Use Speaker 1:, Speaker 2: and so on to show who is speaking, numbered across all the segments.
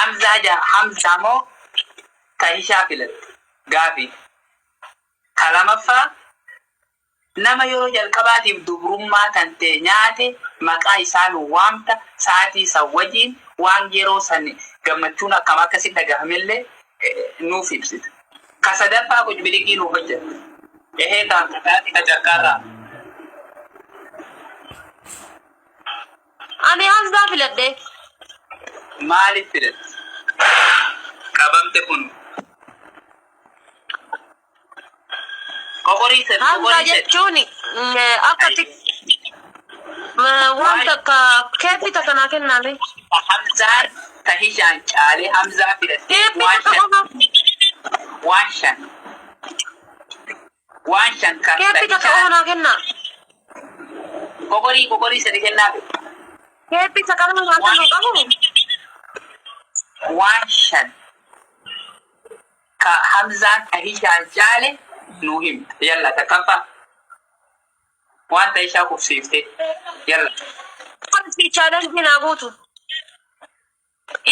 Speaker 1: Hamzaa jaa Hamzaa moo Tahishaa filatte? Gaafii. Ka lamaffaa nama yeroo jalqabaatiif dubrummaa tantee nyaate maqaa isaa nuu waamta sa'aatii san wajiin waan yeroo san gammachuun akkam akka si dhagahamellee nuuf ibsita. Ka sadaffaa qucbidigii nuu hojjatta. Ehee kaa ka sa'aatii ka carqaarraa.
Speaker 2: Ani Hamzaa filadhe.
Speaker 1: Maaliif filatte? Qabamte kun. Qoqorii sadi
Speaker 2: Hamzaa
Speaker 1: qoqorii sadi.
Speaker 2: jechuun akka waan takka keeppii takka naa kennaame.
Speaker 1: Hamzaan tahishaan caalee Hamzaa filatte
Speaker 2: Keeppii
Speaker 1: waan
Speaker 2: takka
Speaker 1: shan
Speaker 2: qofa.
Speaker 1: waan shan waan shan kan
Speaker 2: Keeppii takka qofa
Speaker 1: tahishaan
Speaker 2: naa kennaa.
Speaker 1: qoqorii qoqorii sadi kennaa
Speaker 2: Keeppii takka qofa naa
Speaker 1: waan
Speaker 2: kennuu qabu.
Speaker 1: waan shan ka Hamzaan tahishaan caale nuu himta. Yalla takkaffaa waan tahishaa kufsiifte. Yalla.
Speaker 2: Ispeed challenge naa guutu.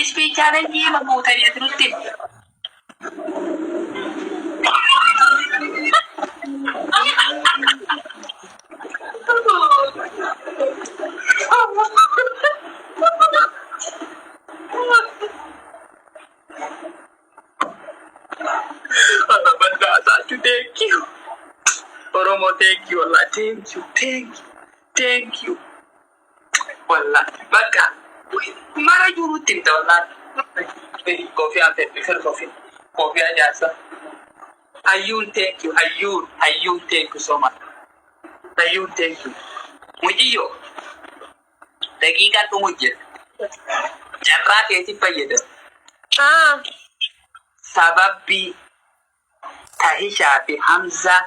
Speaker 1: Ispeed challenge hima guutanii ati nutti himi. Thank you. Oromo, thank you. Wallah, thank you, thank you, thank you. Wallah, bakka mara jirutti himta wallah. Koofiyaan fedhe fir koofii. Koofiyaa jaarsa. Hayyuun thank you, hayyuun, hayyuun thank you so much. Hayyuun thank you. Muciyyoo daqiiqaan dhumu jira. Carraa keetiif fayyadama.
Speaker 2: Ah,
Speaker 1: Sababbii Tahishaa fi Hamzaa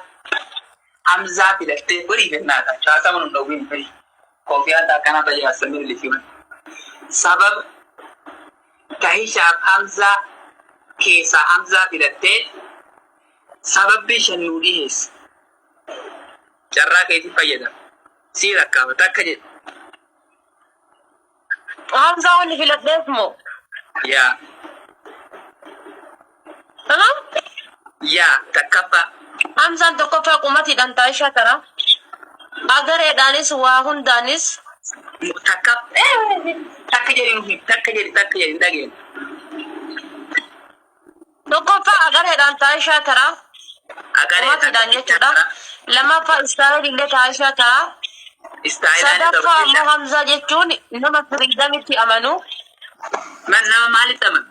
Speaker 1: Hamzaa filattee horii kennaata. Caasaa mun hin dhowwin horii. Koofiyaan akkanaa fayyaasamee lifiman. Sababa Tahishaa fi Hamzaa keessaa Hamzaa filattee sababbii shan nuu dhiheessi. Carraa keetiif fayyadama. Sii lakkaa'ama takka jedhu.
Speaker 2: Hamzaa wanni filadheef moo?
Speaker 1: Yaa.
Speaker 2: Aha.
Speaker 1: Yaa takkaffaa.
Speaker 2: Hamzaan tokkoffaa qumatiidhaan taa'ishaa tara. Agareedhaanis waa hundaanis
Speaker 1: Takka takka jedhi nuuf himi. Takka jedhi takka jedhi hin dhageenye.
Speaker 2: Tokkoffaa agareedhaan taa'ishaa tara.
Speaker 1: Agareedhaan
Speaker 2: Qumatiidhaan jechuudha. Lammaffaa istaayilii illee taa'ishaa tara.
Speaker 1: Istaayilaan
Speaker 2: Sadaffaa ammoo Hamzaa jechuun nama firiidamitti amanu.
Speaker 1: Nama maalitti amanu?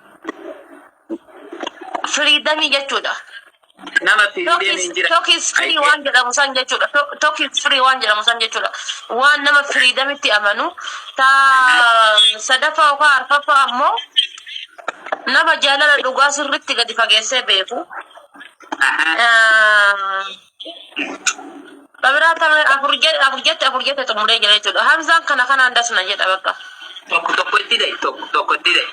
Speaker 2: Firiidamii jechuudha.
Speaker 1: Nama firiidamii hin jira.
Speaker 2: Talk is free waan jedhamu san jechuudha. Talk is free waan jedhamu san jechuudha. Waan nama firiidamitti amanu. Ta sadaffaa yookaan arfaffaa ammoo nama jaalala dhugaa sirriitti gadi fageessee beeku. Babiraa tamee afur jedhe afur jette afur jette xumuree jira jechuudha. Hamzaan kana kanaan dasna jedha bakka.
Speaker 1: Tokko tokko itti dha'i tokko tokko itti dha'i.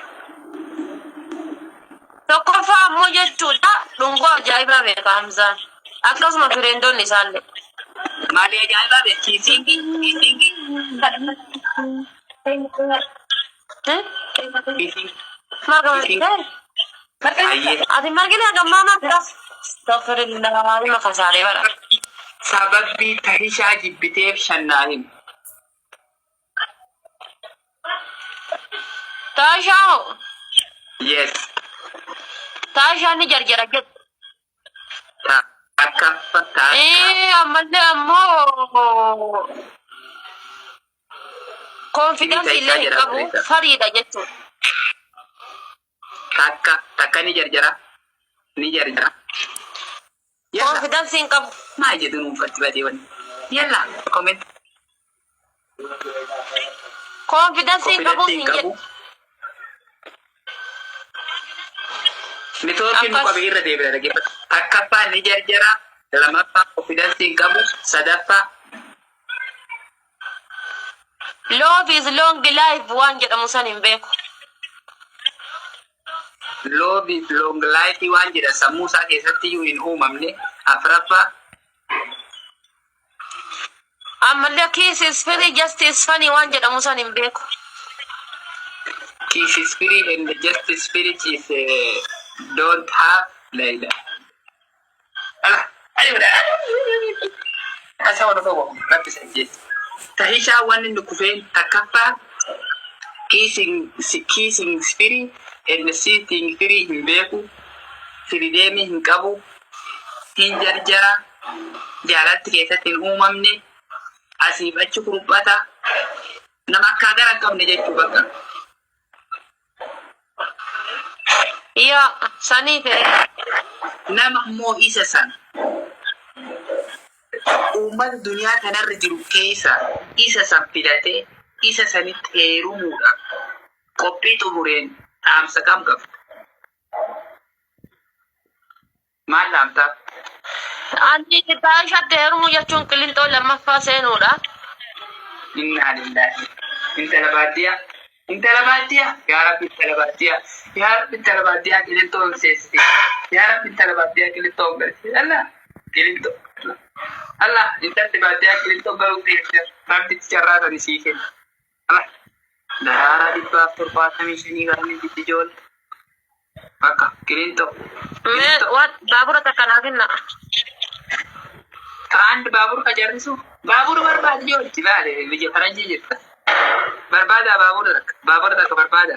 Speaker 2: Tokkoffaa ammoo jechuudha dhungoo ajaa'ibaa beeka Hamzaan. Akkasuma fireendoonni isaallee.
Speaker 1: Maali ajaa'ibaa beek kiisiingii kiisiingii kiisiingii.
Speaker 2: Marga margitee?
Speaker 1: Hayyee.
Speaker 2: Ati margina gammaa marga. Astaghfirullah ima kasaaree bara.
Speaker 1: Sababbii tahishaa jibbiteef shannaa himi.
Speaker 2: Taashaa hoo?
Speaker 1: Yes.
Speaker 2: Taashaa ni jarjara jedhu.
Speaker 1: Takka takka.
Speaker 2: Ee ammallee ammoo konfidansi illee hin qabu fariidha jechuudha.
Speaker 1: Takka takka ni jarjara. Ni jarjara. Yalla.
Speaker 2: Konfidansi hin qabu.
Speaker 1: Maa jedhu nuunfatti badee wanni. Yalla. Comment.
Speaker 2: Konfidansi hin qabu
Speaker 1: Konfidansi hin
Speaker 2: hin jedhu.
Speaker 1: qabu. Nitoorkiin nu
Speaker 2: Akkas.
Speaker 1: qabe irra deebina dhaggeeffatu. Takkaffaa ni jarjara. Lamaffaa konfidansi hin qabu. Sadaffaa
Speaker 2: Love is long life waan jedhamu san hin beeku.
Speaker 1: Love is long life waan jedhan sammuu isaa keessatti iyyuu hin uumamne. Afraffaa
Speaker 2: Ammallee kiss is free just is funny waan jedhamu san hin beeku.
Speaker 1: Kiss is free and just spirit is don't have Layla. Ala, ani bada. Asa wala tokko rabbi san jechi. Tahishaa wanni inni kufeen takkaffaa kissing free and sitting free hin beeku, freedomii hin qabu, hin jarjara, jaalatti keessatti hin uumamne, asiif achi kuruphata, nama akka gara hin qabne jechuu bakka.
Speaker 2: Yaa sanii ta'e.
Speaker 1: Nama immoo isa san uummata duniyaa kanarra jiru keessa isa san filatee isa sanitti heerumuudhaaf qophii xumureen dhaamsa kam qabda? Maal dhaamtaa?
Speaker 2: Ani taashatti heerumuu jechuun Qilinxoo lammaffaa seenuudha.
Speaker 1: Innaa lillaahi. Intala baadiyyaa. Intala baadiyyaa. Yaa Rabbi, intala baadiyyaa. Yaa Rabbi, intala baadiyyaa Qilinxoo hin seensisi. Yaa Rabbi, intala baadiyyaa Qilinxoo hin galchisi. Allah. Qilinxoo. Allah. Intalli baadiyyaa Qilinxoo galuu teessee Rabbitti carraa sani sii kenna. Allah. Daraaraa 175 garamii itti ijoollee. Bakka Qilinxoo.
Speaker 2: Mee
Speaker 1: Qilinxoo.
Speaker 2: waan baabura takka naa kenna.
Speaker 1: Kaand baabura ka jarrisu. Baabura barbaadi ijoolli laale, biyya faranjii jirta. Barbaada, baabura takka. Baabura takka barbaada.